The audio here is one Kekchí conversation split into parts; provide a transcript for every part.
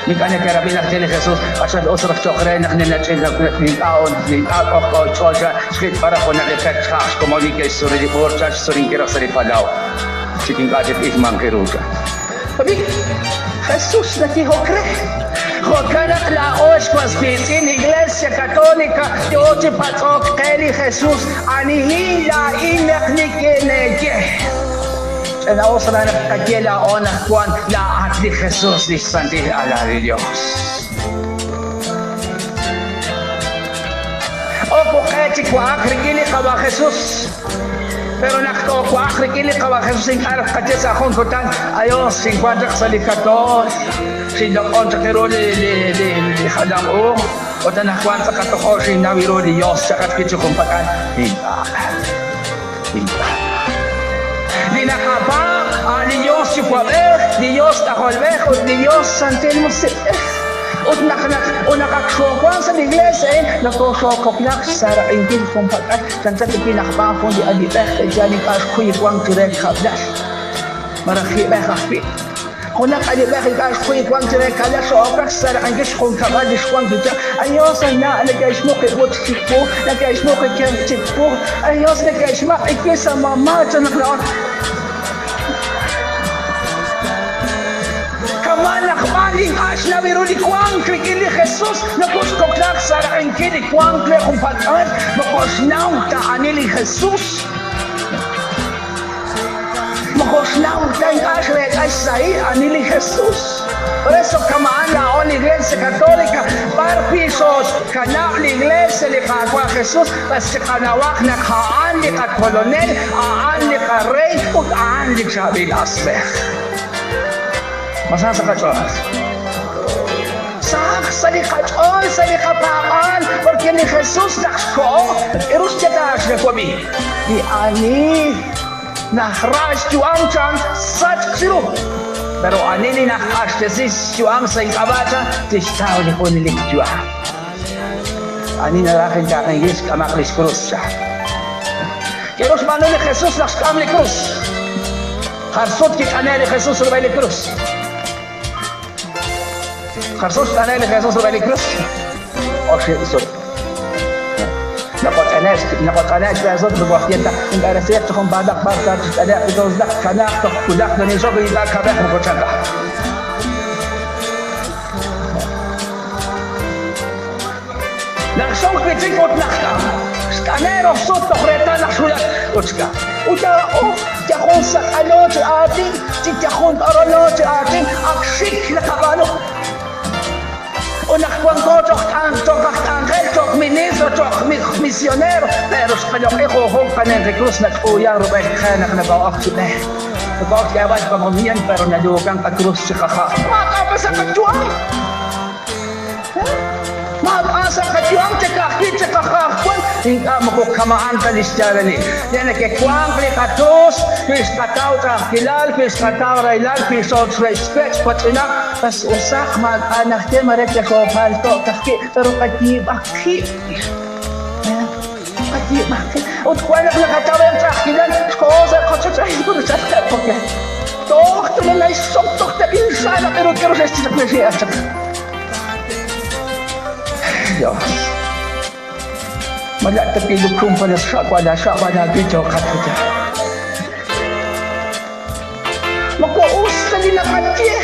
Ink'a' neke'rab'i naq ye li Jesus, q'axal us raj cho'q re naq ninach'in ink'a' ink'a' k'ojk'o xch'ool cha xjitb'al raj junaq li pek xja'aj xkomon li ke'xsuri li b'uur cha xsurinkil raj sa' li palaw. Chik ink'a' chik ilmanq ru cha. Ab'i, Jesus nakihok re. Jo'kan naq laa'o xwas wiitz'in Iglesia Católica yoo chi patz'ok qe li Jesus, Anihin laa'in naq nikineeye? Ch'ina'us raj naq tqaye laa'o naq wank laa'at li Jesus, li xsantil Alal li Yos. Ok qe chi wa'ak rik'in li Qawa' Jesus. Pero naq toowa'aq rik'in li Qawa' Jesus ink'a' raj tqaye sa' jun kutan, Ayos, xinwank chaq sa' li katool, xinloq'on chaq ru li jalam u, ut anaqwan tz'aqal tojo' xinnaw ru li Yos, chaqat wi' chi junpak'al. Ink'a'. Ink'a'. Li naqapaab' a' li Yos Yuwa'b'ej, li Yos K'ajolb'ej ut li Yos Santil Musiq'ej. Ut naq naq ut naq ak xoowank sa' li iglees a'in, nokooxookoklaq xsaaraq'inkil junpak'al, chanchan tawi' naq b'an jun li alib'ej te'yal ink'a' xkuy wank chire kab'lal, malaj jib'ej ajwi'. Junaq alib'ej ink'a' xkuy wank chire kab'lal, xo'okaq xsaaraq'inkil xjunkab'al li xwank chi chaq. Ayos, anna', neke'xmuq li b'uch chiwu, neke'xmuq li kenq chiwu, ayos, neke'xmaq' iwi' sa' mama, chan naq laa'o. Kama' naq b'an ink'a' xnaw ru li wank rik'in li Jesus, nokoxkoklaak sa' raq'inkil li wank re junpak'al, moko xnaw ta ani li Jesus. Moko xnaw ta ink'a' xreek'a xsahil ani li Jesus. Por eso kama'an laa'o li Iglesia Católica, b'ar wi' xooxkanab' li Iglesia li Qaawa' Jesus, b'as chiqanawaq naq a'an li qaKolonel, a'an li qaRey ut a'an li chaab'il asb'ej. Ma sa sa' qach'ool? Sahaq sa' li qach'ool, sa' li qapaab'aal, porque li Jesus naq xkoho, k'aru xye ta xnawab'i? Li ani najra xyu'am chan sachq chiru, pero ani li najq'axtesi xyu'am sa' ink'ab'a' chan tixtaw li junelik yu'am. Ani naraj intaaqenkil xk'amaq lix krus chan. K'aru xb'aanu li Jesus naq xk'am li krus? Jar sut kit'ane' li Jesus rub'el li krus. Jar sut xt'ane' li Jesus rub'el li krus. Oxib' sut. Naqot'ane' naqot'ane' xb'een sut moko aj ta inb'eresiiq chi junpaataq b'ar ta chit'ane'q li krus naq kanaaq toj wulaj naninxok ink'a' kab'ej moko chan ta. Naq xok wi' chik ut naq xt'ane' rox sut toj reetal naq xwulak ut xka. Ut laa'o yajun sak'alo chi aatin, chi yajun t'orolo chi aatin, ak xik naqab'aanu. Ut naq wanko cho'q cho'q aj k'anjel, cho'q ministro, cho'q misionero, pero xqaloq'i junjunq qaninqi krus nak'uuyan rub'el qe naq nokoo'ok chi b'e. Nokoo'ok xk'eeb'al qamomiyan, pero naluukan qakrus chi qaja'. Maak'a' pa sa' qayu'am. Maak'a' sa' qayu'am chi ka'ajwi' chi qajajwan, ink'a' moko kama'an ta li xyaalalil. Li neke'wank li qatus, wi xqataw ch'a'ajkilal, wi xqataw rahilal, wi xooxwech' wach'inaq, bas usaq maak'a' naxye mare texoopalto'k ajwi', pero qayiib'aq qib'. Qayiib'aq qib'. Ut wan naq naqataw eb' ch'a'ajkilal, xkoho sa' qochoch, ay, chalqeb' porque toj tololay xsok toj teb'inxalaq pero quiero xe'xchaq. Dios. Wala ta pilukum pala sa wala siya wala video katuja. Mako us ta li naqaye.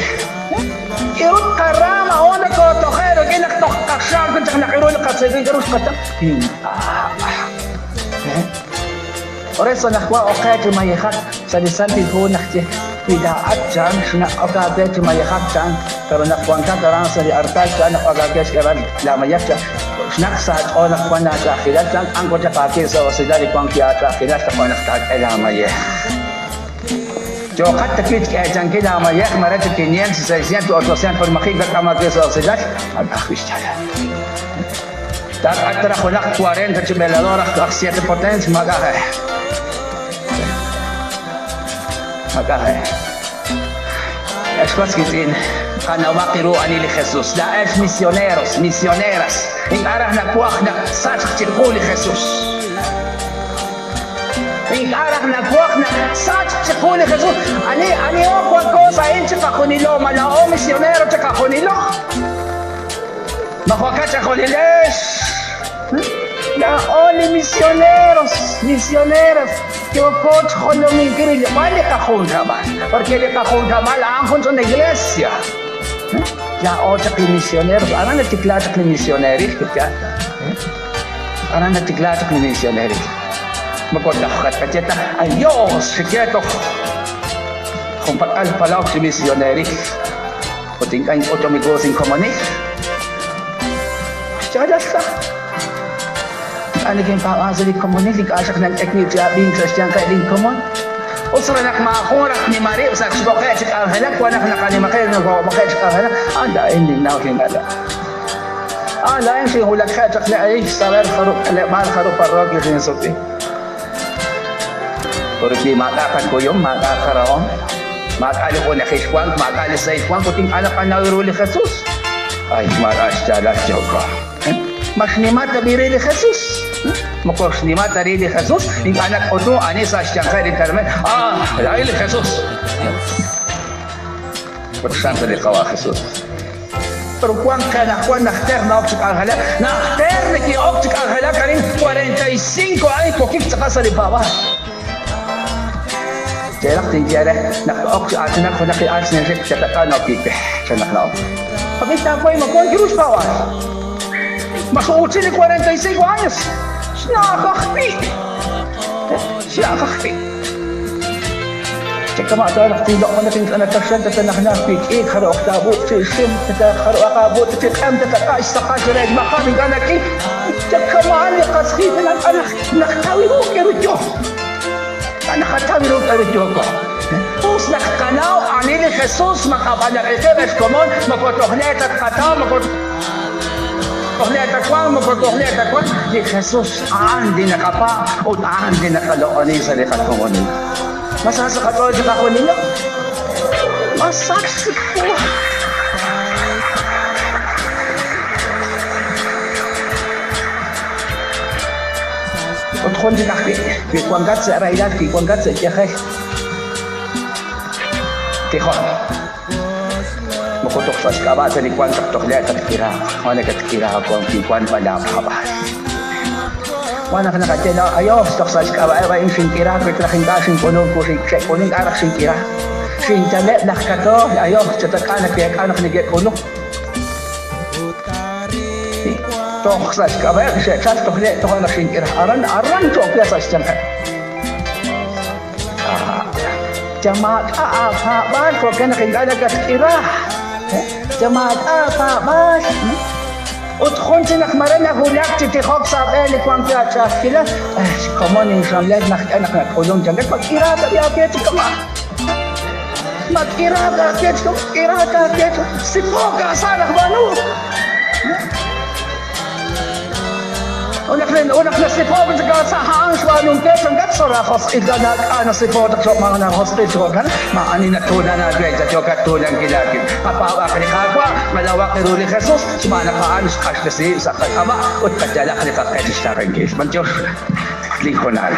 Irut karama o nakotojero ke naqtoq qaxam kun chaq naqiru naqatsegin karus qata. Por eso naq wa oqe chi mayejak sa' li Santil Hu naq ye wi laa'at chan xnaq ok aawe chi mayejak chan pero naq wankat aran sa' li artal chan naq ok aawe xk'eeb'al laa mayej chan xnaq sa' aach'ool naq wan aach'a'ajkilal chan k'am wan chaq aawe sa' usilal li wan wi' aach'a'ajkilal tojo' naq taak'e laa mayej. Yooqat ta wi' xk'eechankil laa mayej mare chi 500, 600, 800 por maji' kak'am aawe sa' usilal, maak'a' ajwi' xyaalal. Taak'at raj junaq 40 chi velador aj 7 potencia, maak'a' aj e. Maak'a' aj e. Ex was wiitz'in, qanawaq ru ani li Jesus. Laa'ex misioneros, misioneras, ink'a' raj nawaj naq sachq chiqu li Jesus. Ink'a' raj nawaj naq sachq chiqu li Jesus. Ani aniho wanko sa' a'in chiqajunilo? Ma laa'o misionero chiqajunilo? Ma jo'kan chejunilex? Laa'o li misioneros, misioneras, yooko xjolominkil rilb'al li qajunkab'al, porque li qajunkab'al a'an jun ch'ina iglesia. Laa'o chaq li misioneros, aran natikla chaq li misioneril, aran natikla chaq li misioneril. Moko toj qatqaye ta, Adios, xike toj junpak'al palaw chi misioneril. Ut ink'a' ink'utum iwu inkomonil. Xyaalal ta. Ink'a' nikinpaab'an sa' li komonil, ink'a' xaq nank'e wib' chi ab'ink sa' xyanqeb' linkomon. Us re naq maajun raj tnima rib' sa' xb'oqe' chi k'anjelak, wan naq naqanima qib' nokob'oqe' chi k'anjelak. A'an laa'in ninnaw xin'alak. A'an laa'in xinwulakje' chaq li ahí saber jarub' k'aleb'aal, jarub' parroquia xinsut'i. Porque maak'a' qakuyum, maak'a' qarahom, maak'a' li junajil wank, maak'a' li sahil wank ut ink'a' naqanaw ru li Jesus. Ay, maak'a' xyaalal yooko. Ma xnima ta b'i ri li Jesus? Moko xnima ta ri li Jesus, ink'a' nak'utu ani sa' xyanqeb' li tenamit. Ah, laa'in li Jesus. Ut santo li Qawa' Jesus. Pero wank qe anaqwan najter na'ok chi k'anjelak. Najter neke'ok chi k'anjelak arin 45 años wokik tz'aqal sa' li paab'aal. Teeraj tinye re naq ok chi aatinak junaq li al xnenxik xataq'a na'ok chan naq na'ok. Ab'i taaway ma wank ru xpaab'aal. Ma xu'uchi li 45 años. Xna'aj ajwi'. Xna'aj ajwi'. Chakama' ta naq tinloq'onaq ink'a' nataxan tatanajnaj wik'in jaru'aq taab'ut' chi ixim jaru'aq aab'ut' chi q'em tatak'a' xsaqal chire xmaqam ink'a' nak'i chakama'an li qas qiitz'in ink'a' naqtaw ru k'aru yo ink'a' naqataw ru k'aru yooko. Us naq tqanaw ani li Jesus maqab'alaq'i qib' ex komon moko toj le' ta tqataw moko toj le' ta wank moko toj le' ta wank li Jesus a'an li naqapaab' ut a'an li naqaloq'oni sa' li qakomonil. Ma sa sa' qach'ool chiqajunilo? Ma sach chiqu? Ut jun chik ajwi', wi wankat sa' rahilal, wi wankat sa' yajel, tijon. Moko toj sa' xk'ab'a' ta li wank chaq toj le' tatk'iraaq, wan nakatk'iraaq wan wi wank b'an laapaab'aal. Wan naq naqaye la ayos toj sa' xk'ab'a'eb' a'in xink'iraak wi raj ink'a' xink'ulunk wu xe'k'ulunk ink'a' raj xink'iraak. Xinyaleb' laj katool ayos chatak'a nake'ek'a naq neke'k'uluk. Toj sa' xk'ab'a'eb' xe'chalk toj le' toja' naq xink'iraak. Aran aran cho'ok sa' xyanqeb'. Ya maak'a' aapaab'aal jo'kan naq ink'a' nakatk'ira. Ya maak'a' aapaab'aal. Ut jun chik naq mare nawulak chi tijok sa' b'een li wank wi' aach'a'ajkilal, xkomon inxamlel naq k'a naq nak'ulunk chankat, ma k'iraak ab'i aawe chi kama'. Ma k'iraak aawe chi kama', k'iraak aawe chi sipook aasa' naq b'aanu. Unaq unaq nasipook chik sa' a'an xb'aanunkil chankat sa' raajosq'il nak'a nasipook chaq cho'q maajosq'il chi jo'kan maa'ani natuulan aawe yookat tuulankil aawib'. Qapaab'aq li Qaawa', qalawaq ru li Jesus xb'aan naq a'an xq'axtesi sa' qak'ab'a' ut qayalaq li qaq'e chi xtaaqenkil. B'antiox li hoonal.